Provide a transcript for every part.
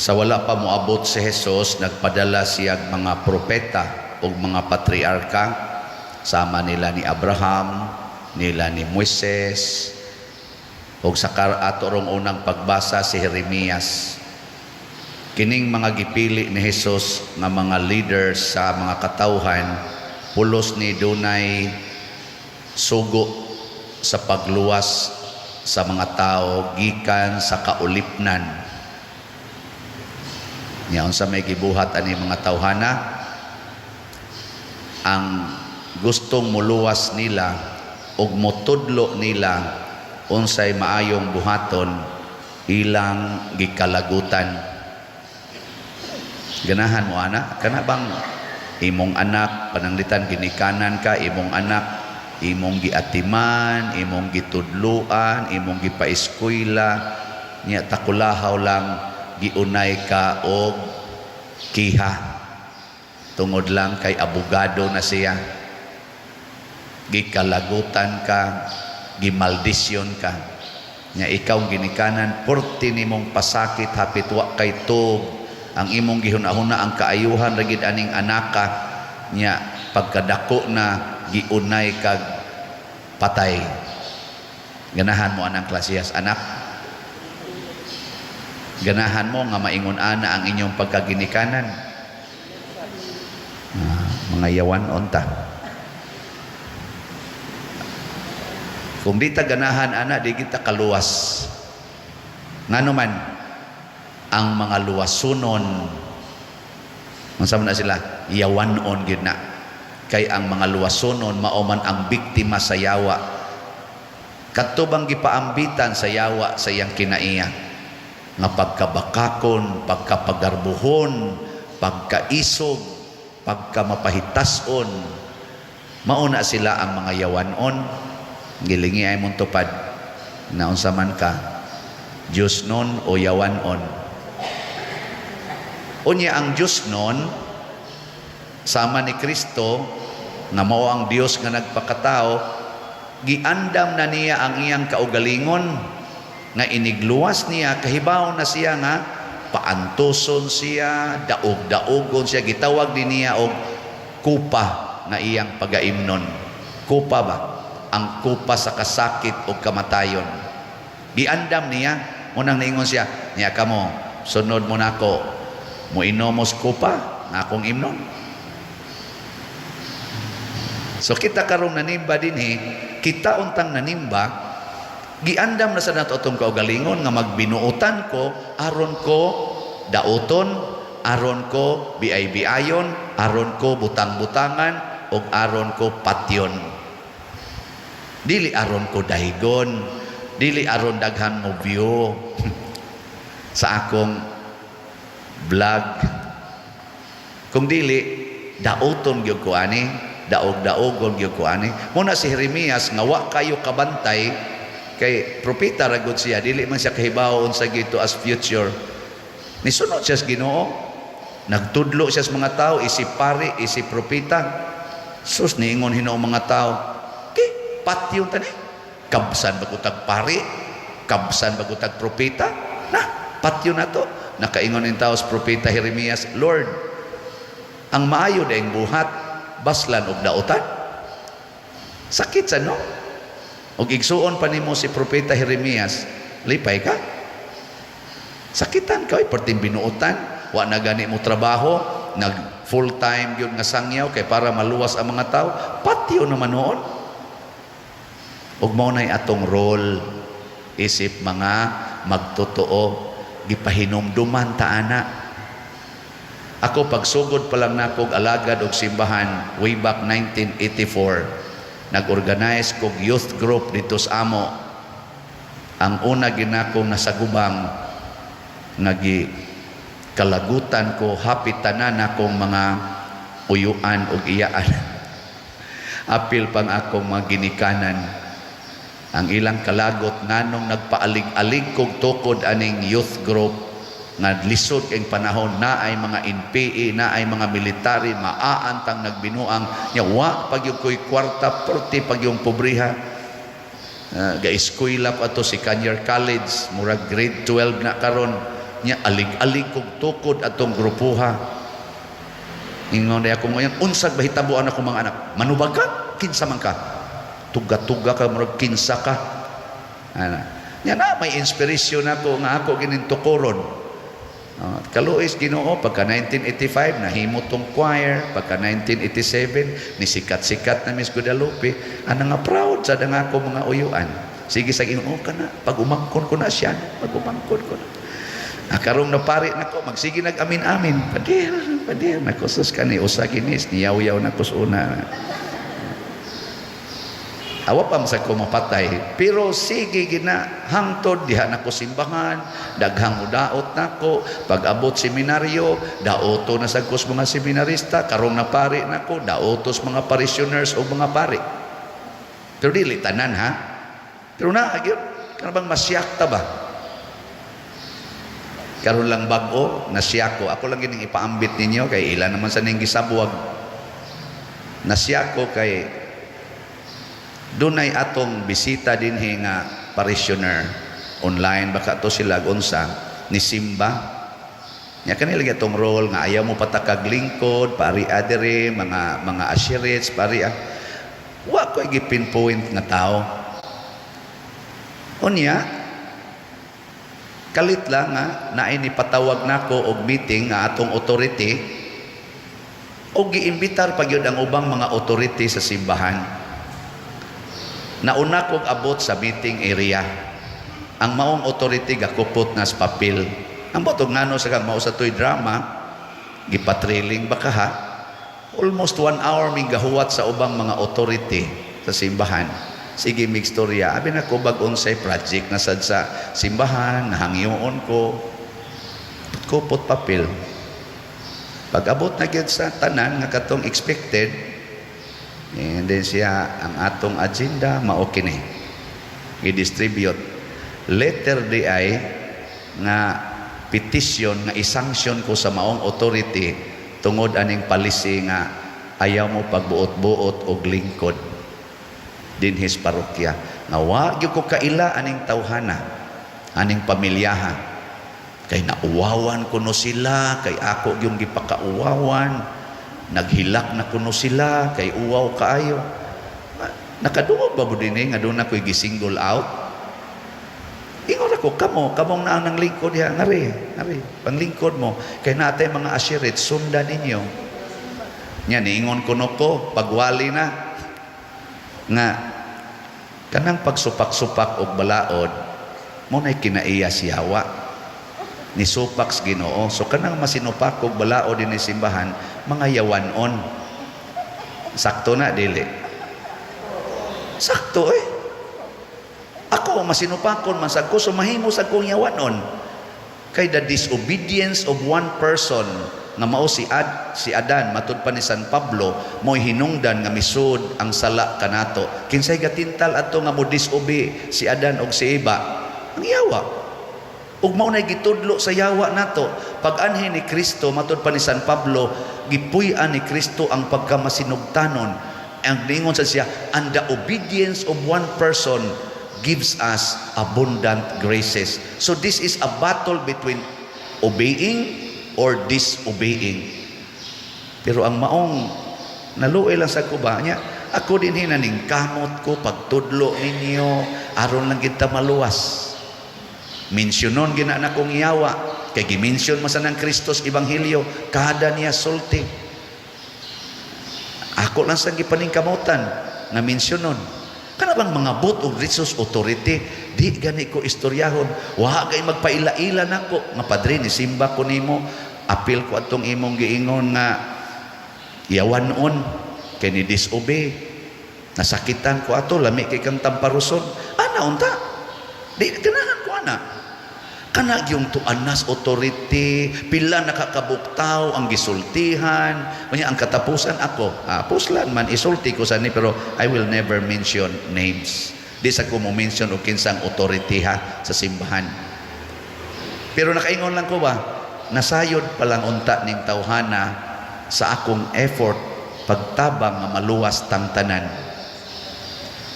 Sa wala pa moabot si Jesus, nagpadala siya mga propeta ug mga patriarka, sama nila ni Abraham, nila ni Moises, ug sa ato rong unang pagbasa, si Jeremias. Kining mga gipili ni Jesus nga mga leaders sa mga katawhan, pulos ni dunay sugo sa pagluwas sa mga tao gikan sa kaulipnan. Nya unsa may gibuhat ani mga tawhana? Ang gustong muluwas nila ug motudlo nila unsay maayong buhaton, ilang gikalagutan. Ganahan mo ana? Kana bang imong anak, pananglitan ginikanan ka, imong anak imong giatiman, imong gitudluan, imong gipaeskwela, nya takulahaw lang giunay ka og kiha tungod lang kay abogado na siya? Gikalagutan ka, gimaldisyon ka. Nya ikaw ginikanan, porti nimong pasakit, hapit wa kay tug ang imong gihuna-huna, ang kaayuhan ra gid aning anaka. Nya pagkadako na, giunay kag patay. Ganahan mo anang klasehas anak? Ganahan mo nga maingon ana ang inyong pagkaginikanan? Ah, mga yawan unta. Kung di ta ganahan ana, di kita kaluwas. Ngano man ang mga luwasunon, unsa man na sila? Yawanon gyud na. Kay ang mga luwasunon, mao man ang biktima sa yawa. Kadto bang gipaambitan sa yawa sa iyang kinaiya nga pagkabakakon, pagkapagarbuhon, pagkaisog, pagkamapahitason, mao na sila ang mga yawanon. Gilingi ay mong tupad na unsa man ka, Diyos nun o yawanon. Unya ang Diyos nun, sama ni Kristo nga mao ang Dios nga nagpakatao, giandam na niya ang iyang kaugalingon nga inigluwas niya, kahibaw na siya nga paantuson siya, daog-daogon siya. Gitawag din niya og kupa nga iyang pagaimnon. Kupa ba? Ang kupa sa kasakit o kamatayon. Giandam niya. Munang niingon siya, niya kamo, sunod mo nako, moinom mos kupa nga akong imnon. So kita karong nanimba dinhi, kita untang nanimba, giandam na sa nato atong kaugalingon nga magbinuotan ko aron ko dauton, aron ko biay-biayon, aron ko butang-butangan, ug aron ko patyon. Dili aron ko dahigon, dili aron daghan mo view sa akong vlog. Kung dili, dauton gyud ko ani, daog-daogon gyud ko ani. Muna si Jeremias nga wa kayo kabantay kay propeta ra gud siya, dili man siya kahibaw unsa gito as future. Nisunod siya sa Ginoo. Nagtudlo siya sa mga tao, isip pari, isip propeta. Sus, niingon hinuon mga tao, "Ki, patyon tani. Kabsan ba tag pari? Kabsan ba tag propeta? Na, patyon na to." Nakaingon in tao sa propeta Jeremias, "Lord, ang maayo daing buhat, baslan og dautan." Sakit sa no? Og igsuon pa nimo si propeta Jeremias, lipay ka? Sakitan ka, oy, perting binuotan, wa na gani mo trabaho, nag full time gyud nga sangyaw kay para maluwas ang mga tao, patyo naman noon. Ug mao nay atong role isip mga magtotoo, gipahinumduman ta ana. Ako, pagsugod pa lang nako og alagad og simbahan way back 1984, nag-organize kog youth group dito sa amo. Ang una ginakong nasagubang nga gi kalagutan ko, hapit tanan akong mga uyuan ug iyaan. Apil pang akong mga ginikanan. Ang ilang kalagot nganong nagpaalig-alig kog tukod aning youth group nga lisod kay panahon, na ay mga NPA, na ay mga military, maaantang nagbinuang nya wa pag yung ko'y kwarta, porte pag yung pobriha. Ga-eskwela ko ato si Kanyar College, murag grade 12 na karon. Nya alig-alig kog tukod atong grupuha. Ingon na ako ngayon, unsag bahitabuan ako mga anak? Manubag ka? Kinsa man ka? Tuga-tuga ka, murag kinsa ka. Ana. Nya na may inspiration ako nga ako gining tukoron. Kaluoy sa Ginoo, pagka 1985 nahimo tong choir, pagka 1987 ni sikat-sikat na Miss Guadalupe, ana nga proud sa nga ako mga uyuan. Sige sa Ginoo, oh, kana pag umangkon ko na siya, pag umangkon ko na. Ah, karong napari nako, magsige nag-amin-amin. Pader, pader, nako sus, kani usa kinis niyaw-yaw na ko sa una. Awa pa sa ko mapatay. Pero sige gina, hangtod diha nako simbahan, daghang mudaot nako, pag abot seminaryo, daoto na sad ko sa mga seminarista, karong napari nako, daoto sa mga parishioners o mga pari. Pero dili tanan, ha. Pero na gyud, kana bang masyak ta ba? Karon lang bag-o, nasiyak ko. Ako lang gining ipaambit ninyo kay ilan naman sa ning gisabwag. Nasiyak ko kay dunay atong bisita dinhi nga parishioner, online baka to sila unsa ni simba nya. Kanila atong role nga ayaw mo patakag lingkod pari adere mga usherates pari, ah. Wa ko gi-pinpoint nga tao. Unya kalit lang nga naay ni patawag nako og meeting nga atong authority og giimbitar pa gyud ang ubang mga authority sa simbahan. Nauna kog abot sa meeting area. Ang maong authority gakupot na sa papel. Ang botog ngano sa kang mao sa to'y drama, gipatriling ba ka, ha? Almost one hour ming gahuwat sa ubang mga authority sa simbahan. Sige, mig storya. Abi na ko bag unsay project na sad sa simbahan, nahangyoon ko. Kupot papel. Pag abot na gyud sa tanan nga katong expected, and then siya, ang atong agenda mao kini. I-distribute letter di ay nga petition nga i-sanction ko sa maong authority tungod aning policy nga ayaw mo pagbuot-buot og lingkod dinhi sa parokya. Nga wa gyud ko kaila aning tawhana, aning pamilyaha. Kay nauwawan kuno sila, kay ako yung gipakauwawan, naghilak na kuno sila, kay uwaw kaayo. Nakadungog ba mo dinhi nga doon ako'y gisingle out? Ingon ako, kamo, kamong naang nang lingkod diha, ngari, ngari, panglingkod mo. Kay natay mga usherette, sundan ninyo. Nya, niingon kuno ko, pagwali na, nga, kanang pagsupak-supak og balaod, mo na'y kinaiya siyawa. Ni supak sa Ginoo. So kanang masinupak og balaod dinhi simbahan, mga yawanon. Sakto na, dili? Sakto eh. Ako, masinupakon man sad ko, so mahimo sad kong yawanon. Kay the disobedience of one person nga mao si Adan, matud pa ni San Pablo, mo'y hinungdan nga misud ang sala kanato. Kinsay gatintal adto nga mo disobey si Adan og si Eva? Ang yawa. Ug mao nay gitudlo sa yawa nato. Pag anhi ni Kristo, matud pa ni San Pablo, gipuy-an ni Kristo ang pagkamasinugtanon. Ang ningon sa siya, and the obedience of one person gives us abundant graces. So this is a battle between obeying or disobeying. Pero ang maong naluoy lang sa kuba niya, ako din hinaning kamot ko pagtudlo ninyo aron lang kita maluwas. Mensyonon gina na kong yawa kay gi-mention man sa ng Kristos Ebanghelyo kada niya sulti. Ako lang sa gipaningkamutan nga mensyonon. Kana bang mga bot og religious authority, di gani ko istoryahon. Wa kay magpaila-ila nako nga padre ni simba ko nimo, apil ko atong imong giingon nga yawanon kay ni disobey. Nasakitan ko ato, lami kay kang tamparuson. Ana unta. Di ganahan ko ana. Kana yung tuanas authority, pila nakakabuktaw ang gisultihan, unya ang katapusan ako, ah, puslan man isulti ko sa ni, pero I will never mention names. Di sa ko mo mention og kinsang authority ha sa simbahan. Pero nakaingon lang ko ba, nasayod pa lang unta ning tawhana sa akong effort pagtabang nga maluwas tang tanan.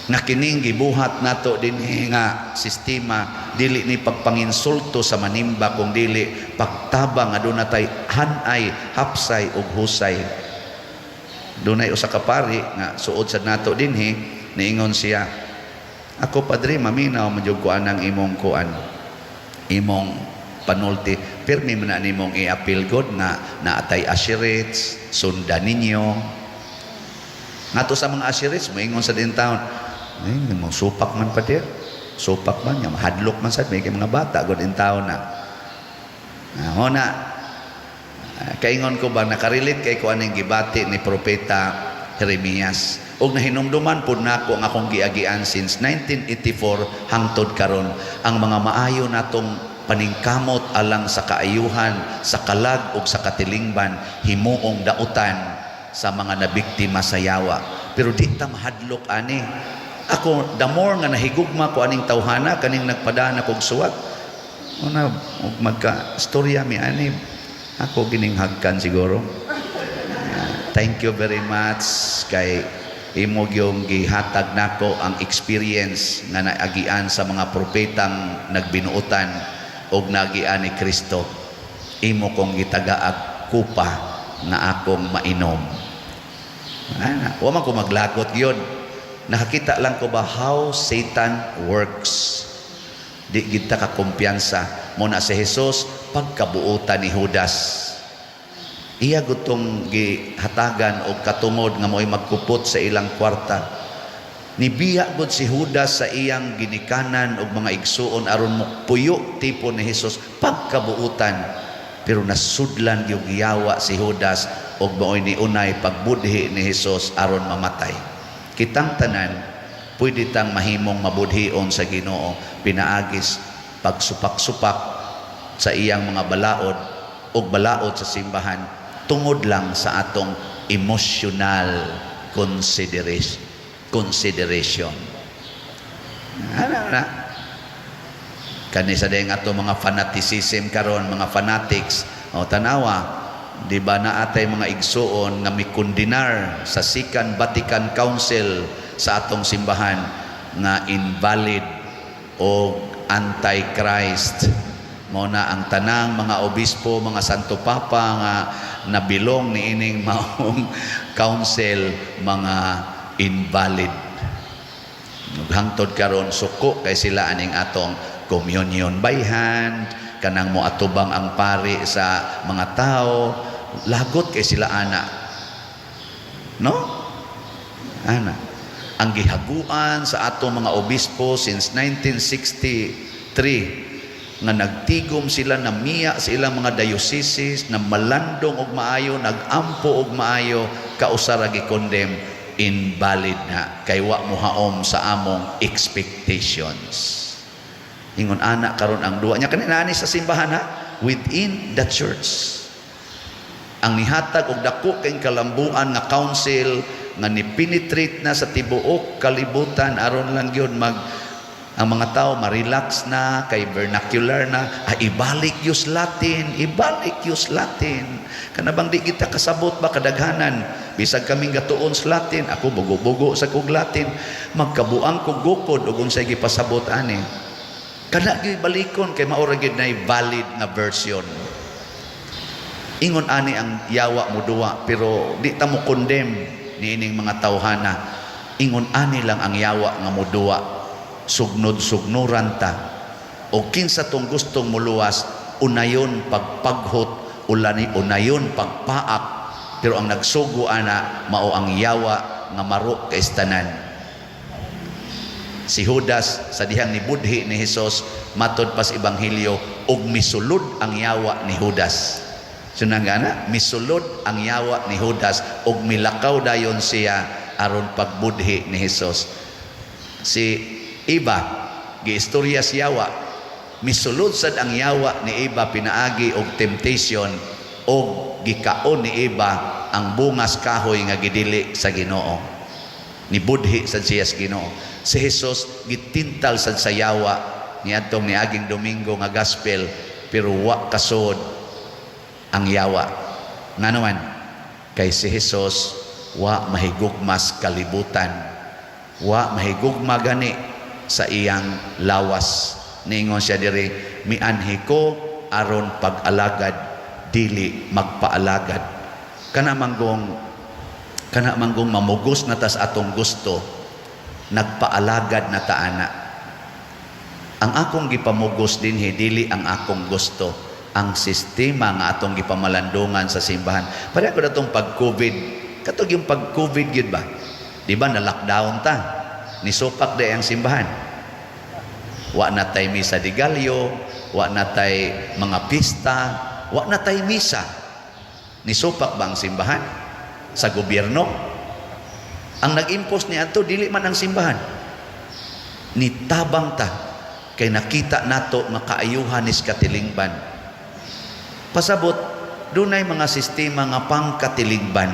Nga kining gibuhat nato dinhi nga sistema, dili ni pagpanginsulto sa manimba, kung dili pagtabang nga duna tay hanay, hapsay ug husay. Dunay usa ka pari nga suod sa nato dinhi, niingon siya, "Ako, padre, maminaw man jud ko anang imong kuan, imong panulti. Pirmi man na nimong i-appeal god nga naatay usherettes, sundan ninyo." Ngato sa mga usherettes, moingon sa din taon, "Ay, mo supak man, pader. Supak man, nga mahadlok man sad, may kay mga bata god in taon na." Ah, na, kaingon ko ba, nakarelate kay ko aning gibati ni Propeta Jeremias. Og nahinumduman pud nako ang akong giagian since 1984 hangtod karon, ang mga maayo natong paningkamot alang sa kaayuhan, sa kalag ug sa katilingban, himuong dautan sa mga nabiktima sa yawa. Pero di ta mahadlok ani. Ako, the more nga nahigugma ko aning tawhana, kaning nagpadana kog suwat, una, ug magka storya mi ani, ako gining hagkan siguro. Thank you very much kay imo gyung gihatag nako ang experience nga naagian sa mga propetang nagbinuotan og naagian ni Kristo. Imo kong gitagaag kupa nga akong mainom. Ana, wa man ko maglagot gyud. Nakakita lang ko ba how Satan works. Di kita kakumpiyansa. Mo na si Jesus, pagkabuutan ni Judas. Iya gutong gihatagan og katungod nga mo'y magkupot sa ilang kwarta. Nibiya gud si Judas sa iyang ginikanan og mga igsuon aron mopuyo tipo ni Jesus, pagkabuutan. Pero nasudlan gyud giyawa si Judas og mao'y niunay pagbudhi ni Jesus aron mamatay. Kitang tanan pwede tang mahimong mabudhion sa Ginoo pinaagis pagsupak-supak sa iyang mga balaod og balaod sa simbahan tungod lang sa atong emotional consideration. Ano na? Kani sa dayang ato mga fanaticism karon, mga fanatics, o tanawa, di ba naatay mga igsuon nga mikundinar sa Second Vatican Council sa atong simbahan nga invalid o antichrist? Mao na ang tanang mga obispo, mga santo papa nga nabilong ni ining maong council, mga invalid. Hangtod karon suko kay sila aning atong communion by hand, kanang mo atubang ang pari sa mga tao, lagot kay sila ana. No? Ana. Ang gihaguan sa atong mga obispo since 1963 nga nagtigom sila na miya sa ilang mga dioceses, na malandong og maayo, nagampo og maayo, kausa ra gi-condemn, invalid na kay wa mohaom sa among expectations. Ingon ana karon ang duwa niya kanina ani sa simbahan ha, within the church. Ang nihatag og dako kay kalambuan nga council nga ni-penetrate na sa tibuok kalibutan aron lang gyud mag ang mga tao ma-relax na kay vernacular na, ah, ibalik yus Latin, ibalik yus Latin. Kana bang di kita kasabot ba kadaghanan, bisag kaming gatuon sa Latin, ako bugo-bugo sa kog Latin, magkabuang kog gukod ug unsay gipasabot ani. Kana gyud balikon kay mao ra gyud nay valid nga version. Ingon ani ang yawa mo duwa, pero di ta mo condemn niining mga tawhana. Ingon ani lang ang yawa nga mo duwa, sugnod-sugnuran ta. O kinsa tong gustong muluwas, unayon pagpaghot, ulani unayon pagpaak, pero ang nagsugo ana mao ang yawa nga maro kay tanan. Si Judas, sa dihang nibudhi ni Hesus, matod pas ebanghelyo, og misulod ang yawa ni Judas. Sunang gana, misulod ang yawa ni Judas og milakaw dayon siya aron pagbudhi ni Hesus. Si Eva, giistorya si yawa, misulod sad ang yawa ni Eva pinaagi og temptation og gikaon ni Eva ang bungas kahoy nga gidili sa Ginoo. Nibudhi sad siya sa Ginoo. Si Jesus gitintal sad sa yawa niadtong niaging Domingo nga gospel, pero wa kasod ang yawa. Ngano man? Kay si Jesus wa mahigugmas kalibutan. Wa mahigugma gani sa iyang lawas. Niingon siya diri, "Mianhi ko aron pag-alagad, dili magpaalagad." Kana manggong mamugos na tas atong gusto, nagpaalagad na ta ana. Ang akong gipamugos dinhi, dili ang akong gusto, ang sistema nga atong gipamalandungan sa simbahan. Pareho ko natong pag-COVID. Katong yung pag-COVID gyud ba? Di ba na lockdown ta? Nisupak di ang simbahan. Wa na tay misa de gallo, wa na tay mga pista, wa na tay misa. Nisupak ba ang simbahan? Sa gobyerno? Ang nag-impose ni adto, dili man ang simbahan. Nitabang ta kay nakita nato nga kaayuhan is katilingban. Pasabot, dunay mga sistema nga pangkatilingban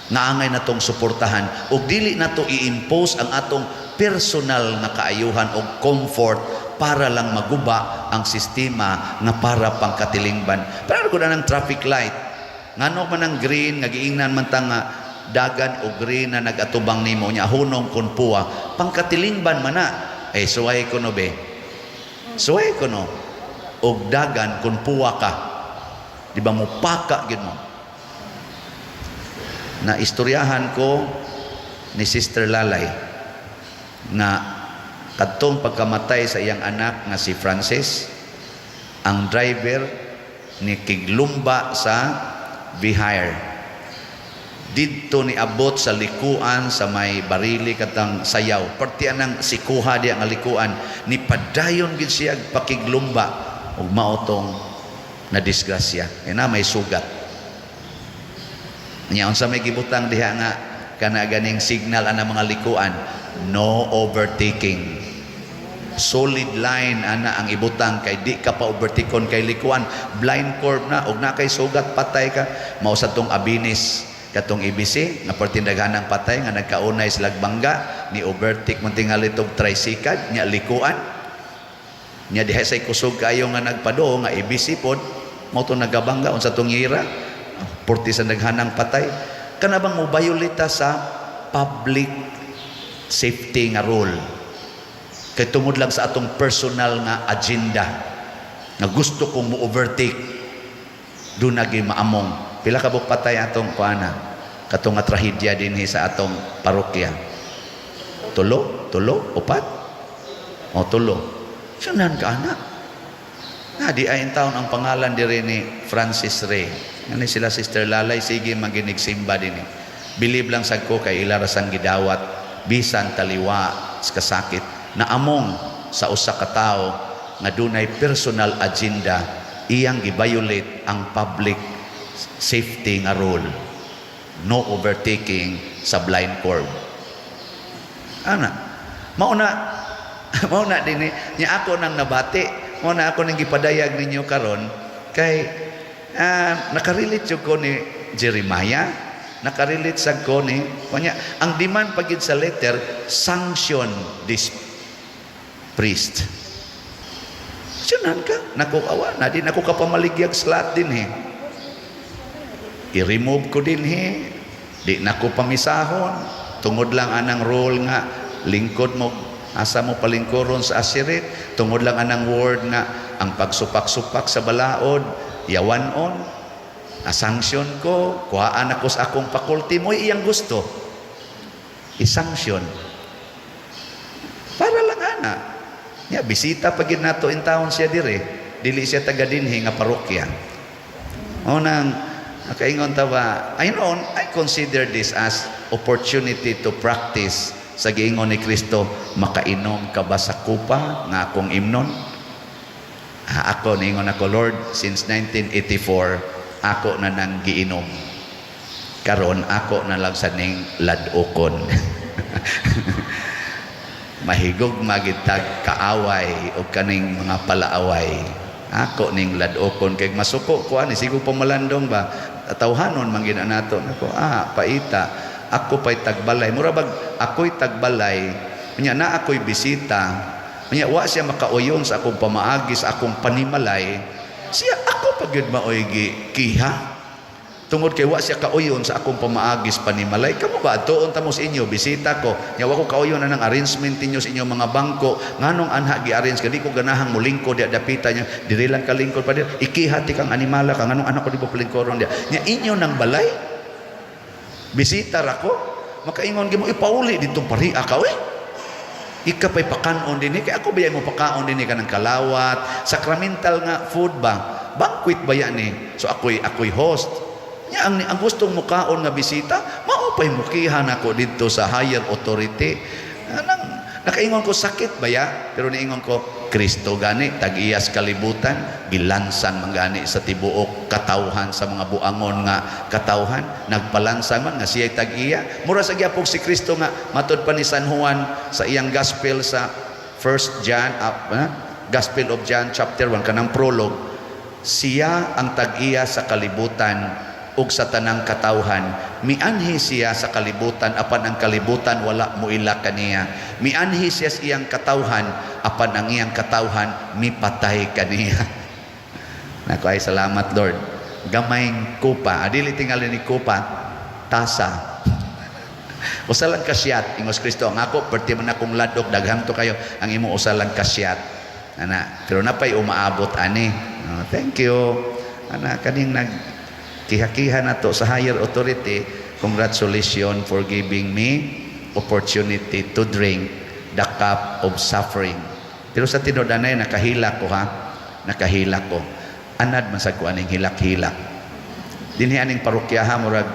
nga angay natong suportahan ug dili nato i-impose ang atong personal nga kaayuhan o comfort para lang maguba ang sistema nga para pangkatilingban. Pero ko na ng traffic light. Ngano man ang green nga giingnan man ta nga dagan o green na nag-atubang nimo, nya hunong kun puwa, pangkatilingban man na. Eh, suway ko no be. Suway ko no. Og dagan kun puwa ka. Di ba mo paka gyud mo? Na istoryahan ko ni Sister Lalay nga kadtong pagkamatay sa iyang anak nga si Francis, ang driver ni kiglumba sa V-Hire didto, ni abot sa likuan sa may barili katang sayaw, parte anang sikuha diya nga likuan, ni padayon gid siya pakiglumba ug mao tong na disgrasya na may sugat niya. Unsa may gibutang diha nga kana ganing signal ana mga likuan? No overtaking. Solid line ana ang ibutang kay di ka pa overtakeon kay likuan, blind curve na, ug na kay sugat, patay ka. Mao sa tong abinis katong ABC nga pertindaghanang patay nga nagkaunay sila bangga, ni overtake man tingali tog tricycle nya likuan nya diha say kusog kayo nga nagpadoo nga ABC pod, mao to nagabangga. Unsa tong ira, porti sa naghanang patay. Kana bang mo violate sa public safety nga rule kay tungod lang sa atong personal nga agenda nga gusto kong mo overtake, doon nagi maamong. Pila ka buok patay atong kuana, katong nga trahedya dinhi sa atong parokya? Tulo, tulo, upat o tulo. Sunan ka ana na di ay taon ang pangalan diri ni Francis Ray. Ngani sila Sister Lalay sige maginig simba dinhi. Believe lang sad ko kay ila rasang gidawat bisan taliwa sa kasakit na among sa usa ka tawo nga dunay personal agenda, iyang gi-violate ang public safety nga rule, no overtaking sa blind curve ana. Mao na dinhi nya ako nang nabati, mao na ako nang gipadayag ninyo karon kay nakarelate jud ko ni Jeremiah, nakarelate sad ko ni kanya. Ang demand pagid sa letter, sanction this priest. Sunan ka nako, awa na di nako kapamaligyag slot din eh, i-remove ko din he, di na ko pamisahon tungod lang anang role nga lingkod mo, asa mo palingkuron sa asirit, tungod lang anang word nga ang pagsupak-supak sa balaod yawan-on a sanction ko, kuhaan ako sa akong faculty mo. Iyang gusto i-sanction para lang ana nya. Bisita pa gid nato in town siya dire, dili siya taga dinhi nga parokya. O nang nakaingon ta ba, I know, I consider this as opportunity to practice sa giingon ni Kristo, "Makainom ka ba sa kupa nga akong imnon?" Ah, ako niingon ako, "Lord, since 1984 ako na nang giinom. Karon ako na lang sa ning ladokon." Mahigog magitag kaaway o kaning mga palaaway. Ako ning ladokon kay masuko ko ani sigo pamalandong ba, tawhanon man gina nato. Nako, paita ako pay tagbalay, mura bag ako'y tagbalay nya na ako'y bisita nya wa siya makauyon sa akong pamaagi, sa akong panimalay. Siya ako pa gyud maoy gi kiha. Tungod kay wa siya kauyon sa akong pamaagis panimalay. Kamo ba atuon ta mo sa inyo, bisita ko. Nya wa ko kauyon na ng arrangement ninyo sa inyong mga bangko. Nganong anha gi-arrange kay di ko ganahang molingkod diya dapita niya. Diri lang kalingkod pa dir. Ikiha ti kang animala ka, nganong anak ko di ba palingkoron diya. Nya inyo nang balay. Bisita ra ko. Makaingon gyud mo ipauli ditong pariha ka we. Ika pa'y pakanon din, kay ako ba mo pakaon din kanang kalawat, sacramental nga food ba? Banquet ba yan eh? So ako'y host. Nya ang gustong mukaon nga bisita, mao pa'y mukihan ako dito sa higher authority. Anang nakaingon ko, sakit ba ya? Pero niingon ko, Kristo gani tag-iyas kalibutan, gilansang man gani sa tibuok katawhan, sa mga buangon nga katawhan, nagpalansang man nga siya'y tag-iya. Mura sa gyapon si Kristo nga matud pa ni San Juan sa iyang gospel sa First John, Gospel of John chapter 1, kanang prologue, siya ang tag-iya sa kalibutan ug sa tanang katawhan. Mianhi siya sa kalibutan, apan ang kalibutan wala moila kaniya. Mianhi siya sa iyang katawhan, apan ang iyang katawhan mipatay kaniya. Nako ay salamat, Lord. Gamayng kupa, adili tingali ni kupa, tasa. Usa lang ka shot, ingos Kristo. Ang ako perti man akong ladok, daghan to kayo. Ang imo usa lang ka shot. Ana, pero napay umaabot ani. Oh, thank you. Ana, kaning nag kiha-kiha na to sa higher authority, congratulations for giving me opportunity to drink the cup of suffering. Pero sa tinuod anay, nakahilak ko ha. Nakahilak ko. Anad man sad ko aning hilak-hilak. Dinhi aning parokyaha, murag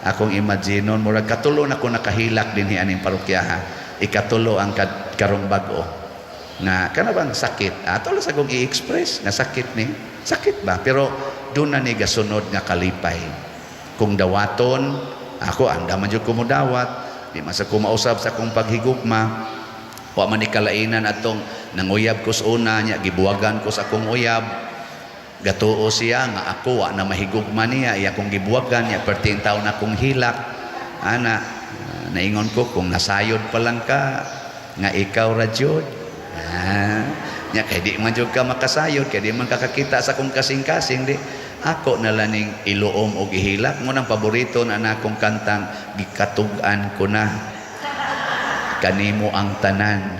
akong imaginon, murag katulo na ko nakahilak dinhi aning parokyaha. Ikatulo ang karong bag-o. Nga kana bang sakit? Ato lang sa akong i-express nga sakit ni. Sakit ba? Pero doon na ni gasunod nga kalipay. Kung dawaton, ako anda man jud ko modawat, di man sa ko mausab sa akong paghigugma. Wa man ni kalainan atong nanguyab ko sa una nya gibuwagan ko sa akong uyab. Gatuo siya nga ako wa na mahigugma niya, iya akong gibuwagan niya perting taon akong hilak. Ana, naingon ko, kung nasayod pa lang ka nga ikaw ra jud. Ah, nya kay di man jud ka makasayod kay di man kakakita sa akong kasing-kasing, di ako na lang ning iluom og ihilak mo. Nang paborito na akong kantang "Gikatug-an ko na kanimo ang tanan,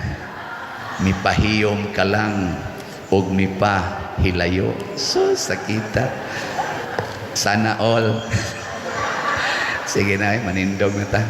mipahiyom ka lang og mipahilayo." So sakita, sana all. Sige na, manindog na ta.